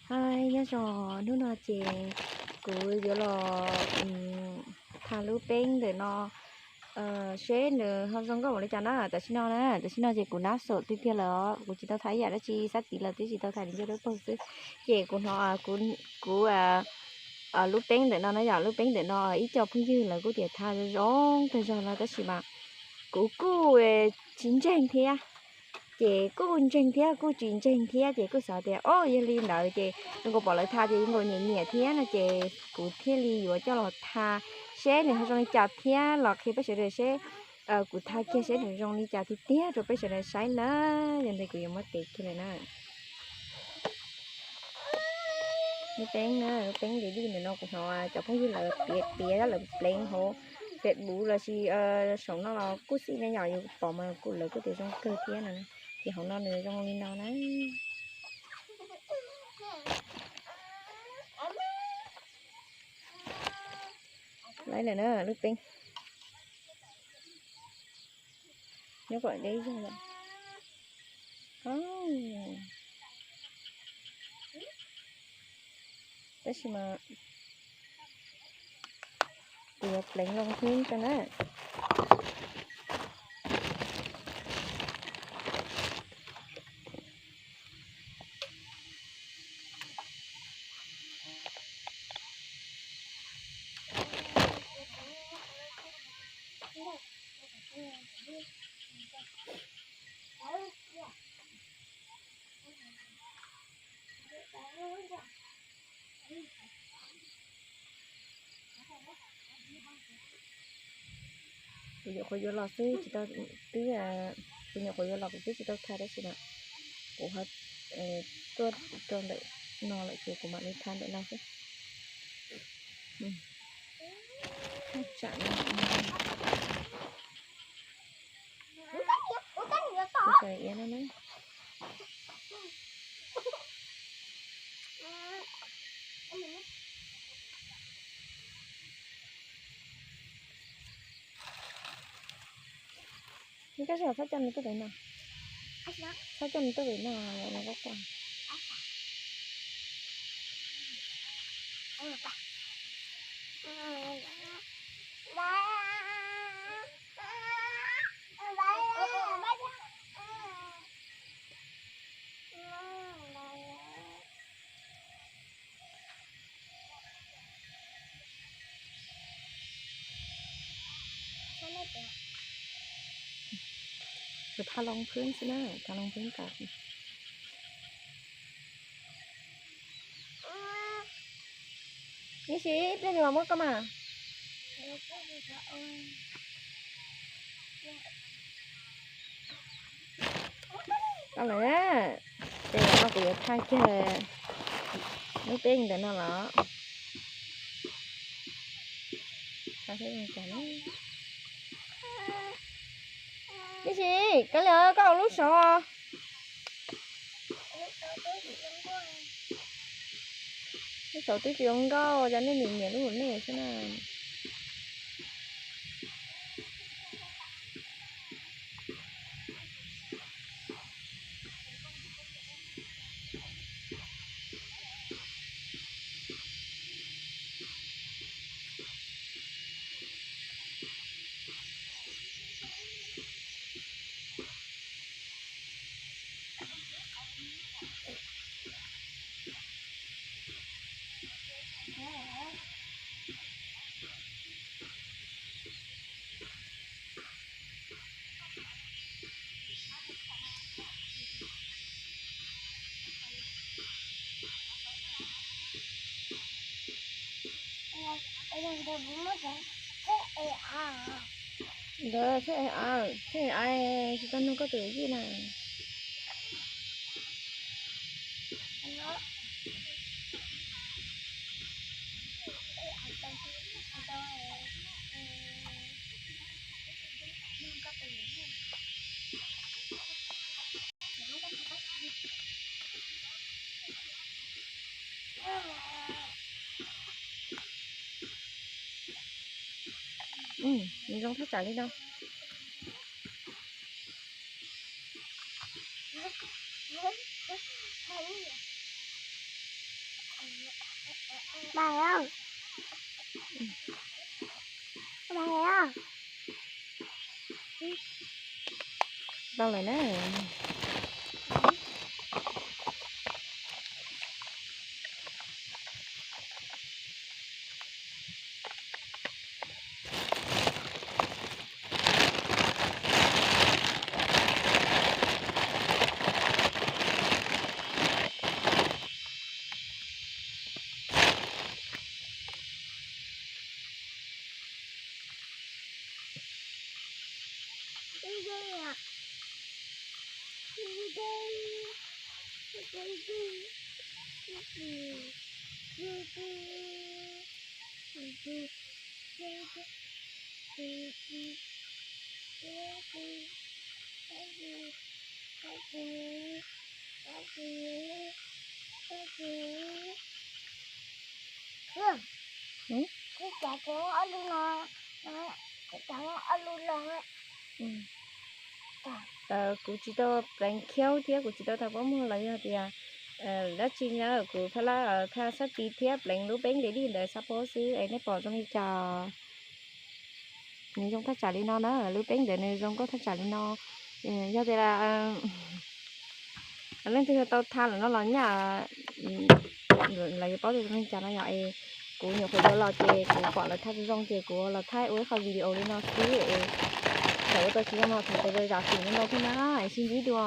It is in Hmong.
Hais, nyob zoo, hnub no ces kuv yuav los tham lub peeb ntawm no seb nws ho zoo nkauj npaum li cas na. Tam sim no na, tam sim no ces kuv nab xaum tiag tiag lawm os, kuv tsis tau tham ib yam dab tsi, sab tid los twb tsis tau tham li ncauj dawb paug xwb. Ces kuv hnov kuv lub peeb ntawm no na yom, lub peeb ntawm no ib co phooj ywg lawv kuj tias tham zoo zoo kawg zog no tab sis mas kuv kuj tsis ntseeg thiab. Ces kuj ntseeg thiab kuj tsis ntseeg thiab ces kuj xav tias o yog li ntawd ces nkaus pom lawv tham ces nkaus nyiam nyiam thiab no ces kuv thiaj li yuav coj los tham seb nws ho zoo li cas thiab los qhia peb sawv daws seb kuv tham kiag seb nws zoo li cas tiag tiag rau peb sawv daws saib na. Yog li kuv yuav muab tev kiag lawm na. Lub peeb na, lub peeb dij dij ntawm no kuv hnov cov phooj ywg lawv piav piav lawv pleev hauv Facebook los sis saum no los kuj xij me nyuam yus pom mas kuj lawv kuj tias zoo kawg thiab no. Ces hauv no nws zoo li no na. Laib lawm na lub peeb. Nyob kom deb zog lawm. Tab sis mas kuv yuav pleev loo hwb rau na. Kuv nyuam qhuav yuav los xwb tsis tau, twb, kuv nyuam qhuav yuav los kuv twb tsis tau tha tab sis mas kuv ho tuaj rau ntawm no lawm ces kuv mam li tha ntawm no xwb. Thaj tsam no. Kuv tseem iab no na. Nws koj sib txhob coj nws tuaj pem no. Txhob coj nws tuaj pem no, no koj quaj. Kuv tha loo phwb xwb na, tha loo phwb tas. Ib sim pliag nws mam muab koj mas. Tau lawm, ces no kuv yuav tha kiag lub peeb ntawm no los. Ib sim, kav liam koj ua lub saud. Lub saud twb tsis zoo nkauj, cov nej nim nyiam lub nej xwb na. Ntawd tsheb ai, tsheb ai tsis tau nug koj tus yij na. Nws zoo thaj tsam li no. Tau lawm na. Kuv tsis tau pleev khiaub thiab kuv tsis tau thaij pob muag los yog tias dab tsi na, kuv thaj lab thaj sab tis thiab pleev lub peeb ntev li ntawd sab pob xwb es nej pom zoo li cas? Nws zoo thaj tsam li no na, lub peeb ntawd nws zoo nkauj thaj tsam li no. Yog tias leej twg tau thaij lawm no los nyaj los yuav paub tias zoo li cas no yom. Es kuv nyuam qhuav yuav los ces kuv pom lawv thaij zoo ces kuv los thaij ua ib qho video li no xwb es txawm ua tau tsis zoo los thov peb zam txim ntau thiab na, sib ntsib dua.